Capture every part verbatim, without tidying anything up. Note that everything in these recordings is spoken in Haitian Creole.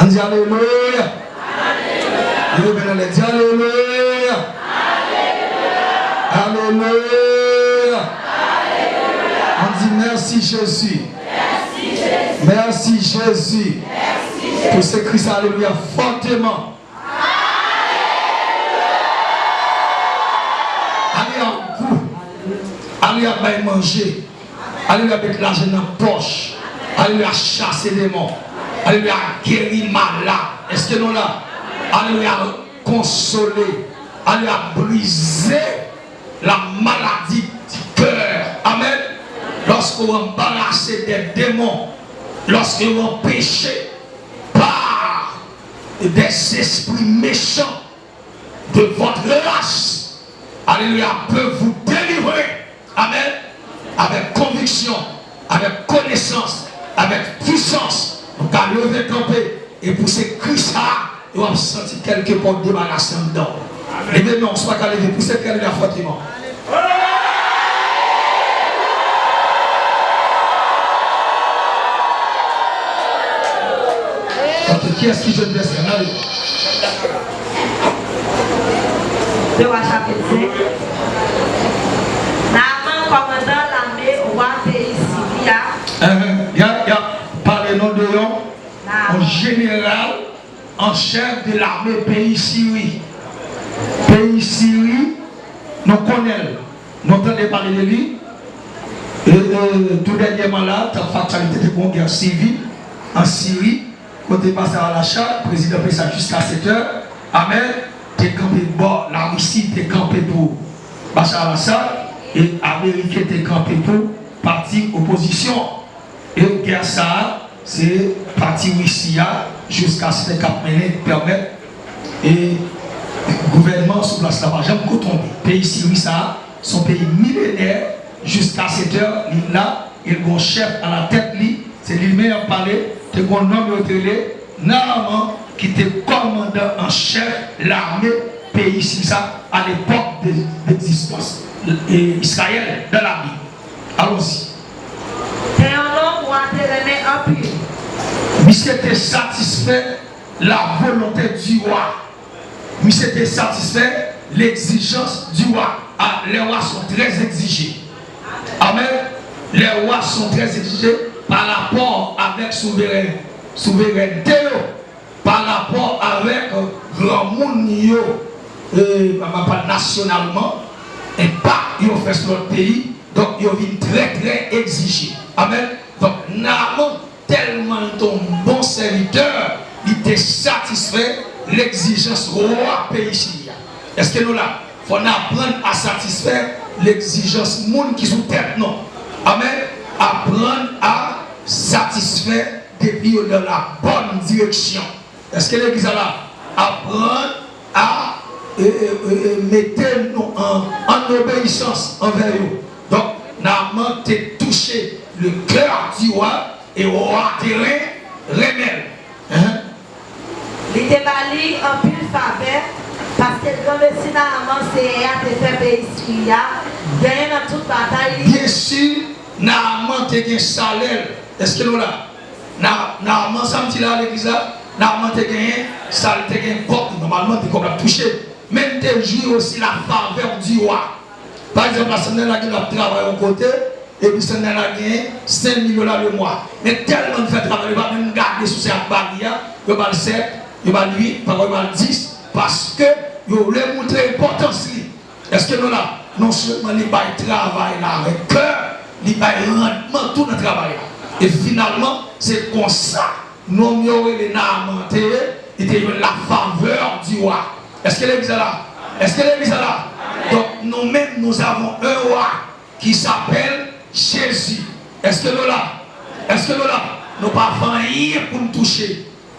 Di alelouya. Leve men anlè, di alelouya. Alelouya. Ann di mèsi Jezi. Mèsi Jezi. Pouse kri sa alelouya fòteman. Alelouya gou. Alelouya bay manje. Alelouya met lajan nan pòch. Alelouya chase demon. Alelouya geri malad. Èske nou la? Alelouya konsole. Alelouya brize la maladie du cœur. Amèn. Lorsque vous embarrassez des démons, lorsque vous empêchez par des esprits méchants de votre race, alléluia, peut vous délivrer. Amen. Avec conviction, avec connaissance, avec puissance, nou ka leve kanpe e pouse kri sa a, e w ap santi kèlke pòt debarase anndan w. Leve men w, si w pa ka leve, pouse kri alelouya fòteman. Ok, kiyès ki jwenn vèsè a? N ale. De Wa chapit senk. Naaman, kòmandan lame wa peyi Siri a. Enhen, y a, y a pale non de yon, yon jeneral an chèf de lame peyi Siri. Peyi Siri, nou konnen l. Nou tande pale de li. E, e, tou dènyèman la, t ap fè aktyalite, te gen yon gè sivil an Siri, kote Bashar al-Assad, prezidan peyi sa jiska sèt è, amèn, te kanpe bò Larisi, te kanpe pou Bashar al-Assad, e Ameriken te kanpe pou pati opozisyon. E gè sa a, se pati Risi a, jiska sèt è k ap mennen, k pèmèt, e gouvènman sou plas la pa janm ko tonbe. Peyi Siri sa a, se yon peyi milenè, jiska sèt è, li la, e l gen yon chèf alatèt li, se li menm y ap pale, te gen yon nonm yo te rele Naaman, ki te kòmandan an chèf lame peyi Siri sa, a lepòk de, de egzistans, e, Israël dans la Bible. Alonzi. Te yon nonm wa te renmen anpil. Misye te satisfè la volonte di wa. Misye te satisfè l'exigence du roi. Ah, les rois sont très exigés. Amen. Les rois sont très exigés pa rapò avèk souveren, souverènte yo. Pa rapò avèk granmoun yo, e, m ap pale nasyonalman, enpak yo fè sou lòt peyi, donk yo vin trè, trè egzije. Amèn. Donk, Naaman, tèlman l te yon bon sèvitè, li te satisfè legzijans wa peyi Siri a. Èske nou la? Fò n aprann a satisfè legzijans moun ki sou tèt nou. Amèn. Aprann a satisfè depi yo dans la bonne direction. Èske legliz la la? Aprann a, e, e, e, e, mete nou an, an obeyisans anvè yo. Donk, Naaman te touche le cœur du roi e wa te ren-, renmen l. Enhen. Li te ba li anpil favè, paske granmesi Naaman Seyè a te fè peyi Siri a genyen nan tout batay li. Byen si, Naaman te gen salè l. Èske nou la? Na-, Naaman, sa m di la, legliz la, Naaman te genyen, sa l te gen kòb li, nòmalman, te kòb l ap touche. Men l te jwi osi la favè di wa. Pa egzanp, la, Sandra la gen ap travay yon kote, epi Sandra la gen senk mil dola le mwa. Men tèlman l fè travay, yo pa menm gade si se ak bagi a, yo ba l sèt, yo ba l uit, pafwa yo ba l dis, paske yo vle montre enpòtans li. Èske nou la? Non sèlman li bay travay la avèk kè, li bay randman tou nan travay la. E finalman, se konsa nonm yo rele Naaman te ye, li te jwenn la favè di wa. Èske legliz la la? Èske legliz la la? Donk, nou menm, nous avons un roi qui s'appelle Jésus. Èske nou la? Èske nou la? Nou pa fè anyen pou n touche.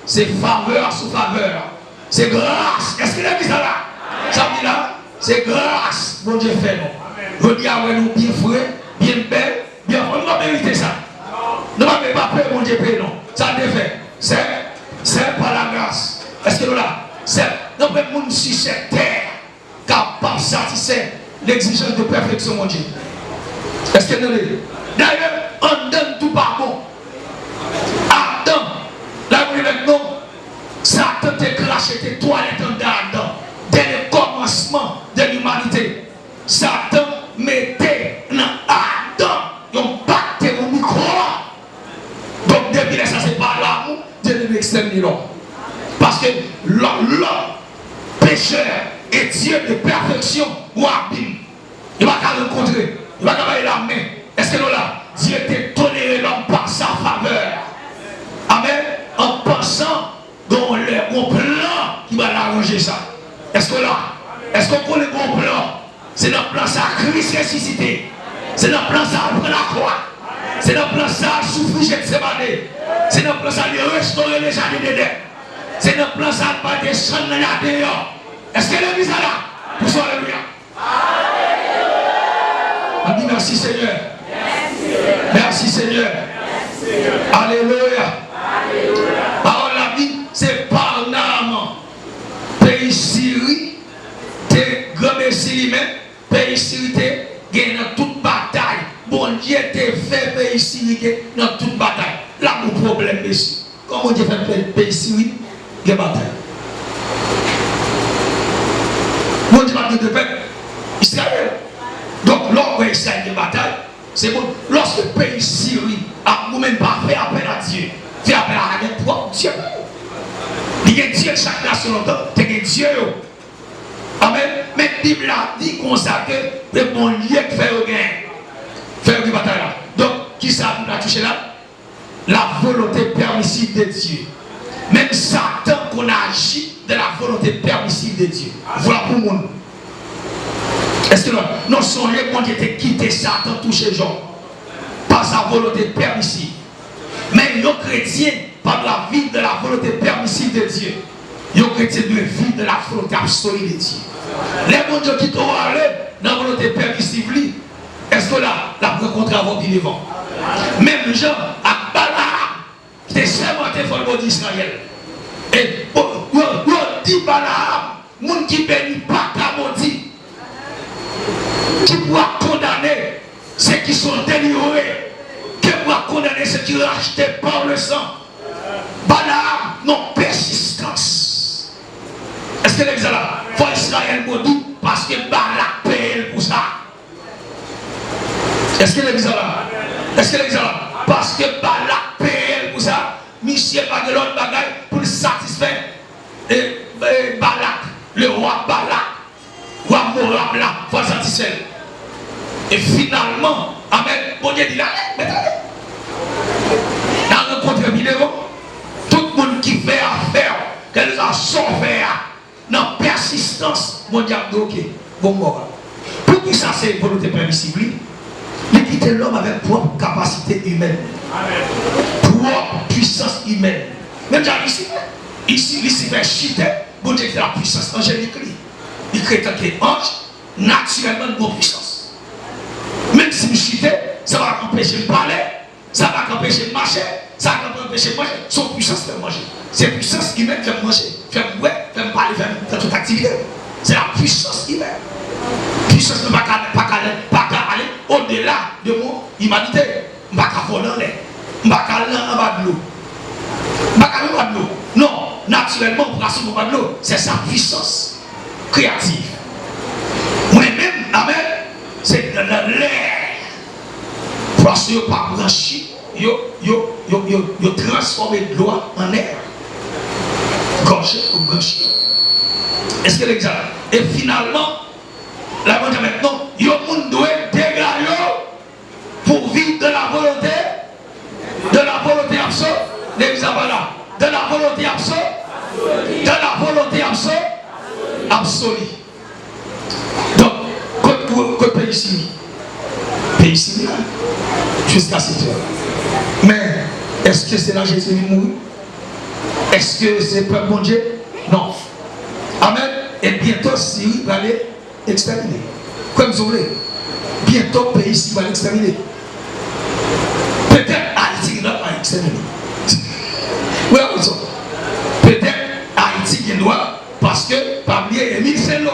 Se favè sou favè. Se gras. Èske legliz la la? Sa m di la? Se gras Bondye fè nou. Jodi a, wè nou byen fre, byen bèl, byen fò. Nou pa merite sa. Nou pa, pa peye Bondye peye nou. Sa l te fè? C'est, c'est par la grâce. Èske nou la? Se, nou pran moun si sèt tè a kapab satisfè legzijans de pèfeksyon Bondye. Èske nou tande? Dayè, anndan n tou pa bon. Adan, la mwen avèk nou, Satan te krache, te twalèt anndan Adan. Dè le kòmansman de limanite, Satan mete nan Adan yon bakteri, yon mikwòb. Donk, depi lè sa, se pa lanmou Dye te vle ekstèmine lòm. Paske lòm, lòm pechè e Dye de pèfeksyon ou abim. Yo pa ka rankontre. Yo pa ka bay lamen. Èske nou la? Dye te tolere lòm pa sa favè. Amèn. An pansan gen yon lè, gen yon plan ki pral aranje sa. Èske w la? Èske w konnen gen yon plan? Se nan plan sa Kris resisite. Se nan plan sa l pran lakwa. Se nan plan sa l soufri Jetsemane. Se nan plan sa li restore le jaden Edenn. Se nan plan sa l pa desann nan jaden an. Èske legliz la la? Pou sa, alelouya. Ann di mèsi Senyè. Mèsi Senyè. Alelouya. Pawòl la di, se pa Naaman, peyi Siri, te granmesi li menm, peyi Siri te gen nan tout batay. Bondye te fè peyi Siri gen nan tout batay. L ap yon pwoblèm, mesye. Kòman Bondye fè peyi, peyi Siri gen batay? Bondye pa t gen de pèp, Izrayèl. Donk, lè w wè Izrayèl gen batay, se bon. Lòske peyi Siri ap goumen, pa fè apèl a Dye, fè apèl avèk pwòp dye pa w. Li gen dye chak nasyon lontan, te gen dye yo. Amèn. Men Bib la di konsa ke se Bondye k fè yo gen, fè yo gen batay la. Donk, kisa Bib la touche la? La volonté permissive de Dieu. Menm Satan konn aji de la volonté permissive de Dieu. Vwa pou moun. Èske nou, nou sonje Bondye te kite Satan touche Jòb pa sa volonte pèmisif? Men yon kretyen pa dwe viv de la volonte pèmisif de Dye. Yon kretyen dwe viv de la volonte absoli de Dye. Lè Bondye kite w ale nan volonte pèmisif li, èske w la, l ap rankontre avè w pi devan? Menm jan ak Balaam, ki te sèmante fòl modi Izrayèl. E, bon, yo, yo di Balaam, moun ki beni pa ka modi. Qui pourra condamner ceux qui sont délivrés? Qui pourra condamner ceux qui rachetés par le sang? Balaam, non, pèsistans. Èske legliz la la? Fò Izrayèl modi, paske Balak peye l pou sa. Èske legliz la la? Èske legliz la la? Paske Balak peye l pou sa. Misye pa gen lòt bagay pou l satisfè, e, e, Balak, le wa Balak, wa Moab la, fò l satisfè l. E finalman, amèn, Bondye di l, ale, mèt ale. N a rankontre pi devan. Tout moun ki fè afè w, kèlkeswa sa w fè a, nan pèsistans, Bondye ap di, oke, bon, m ba w. Poukisa se volonte pèmisif li? Li kite lòm avèk pwòp kapasite imèn, pwòp pwisans imèn. Menm jan Lisifè, Lisi-, Lisifè chite, Bondye kite lapwisans anjelik li. Li kreye tanke anj, natirèlman, li gen pwisans. Menm si m chite, sa pa anpeche m pale, sa pa ka anpeche m mache, sa pa ka anpeche m manje. Se yon pwisans fè m manje. Se pwisans imèn fè m manje, fè m bwè, fè m pale, fè m fè tout aktivite. Se la pwisans imèn. Pwisans mwen pa ka, pa ka, pa ka ale odela de mon imanite. M pa ka vole anlè. M pa ka al nan, anba dlo. M pa ka menm anba dlo. Non, natirèlman, ou pa sou anba dlo. Se sa pwisans kreyatif. Mwen menm, amèn, se nan, nan lè. Paske yo pa blanchi, yo, yo, yo, yo, yo transfòme dlo a an nè. Gòje pou blanchi. Èske legliz la? E finalman, la Bondye mèt non, yon moun dwe dega yo pou viv de la volonte, de la volonte abso-, legliz la pa la, de la volonte abso-, de la volonte abso-, absoli. Donk, kot, kot, kot peyi Siri? Peyi Siri la, jiska sete. Men, èske se la Jezi vin mouri? Èske se pèp Bondye? Non. Amèn. E byento Siri prale ekstèmine. Kwè m si w vle. Byento peyi Siri prale ekstèmine. Petèt Ayiti gen dwa pa ekstèmine. Wi, wi, so. Petèt Ayiti gen dwa, paske pa bliye Emil Selo.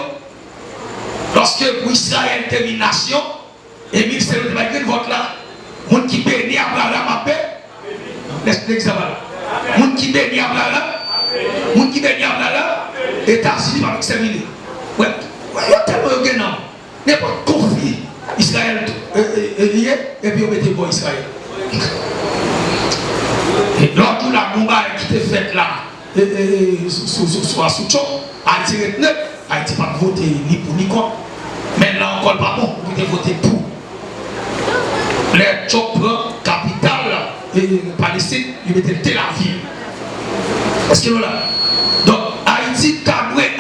Lòske pou Izrayèl te vin nasyon, Emil Selo te bay grenn vòt la. Moun ki beni Abraram ap be-, lès legliz la pale. Moun ki beni Abraram, moun ki Kenya la la, Etazini p ap ekstèmine. Wè, wè, yo tèlman yo gen nanm. Nenpòt konfli Izrayèl, e, e, e, li ye, epi yo mete bò Izrayèl. E lòt jou la, gon bagay ki te fèt la, e, e, e, sou, sou, sou, sou, sou Trump, Ayiti ret nèt, Ayiti p ap vote ni pou ni kont. Men la ankò, l pa bon, ou te vote pou. Lè Trump pran kapital, e, Palestin, li mete l Tel Aviv. Èske nou la?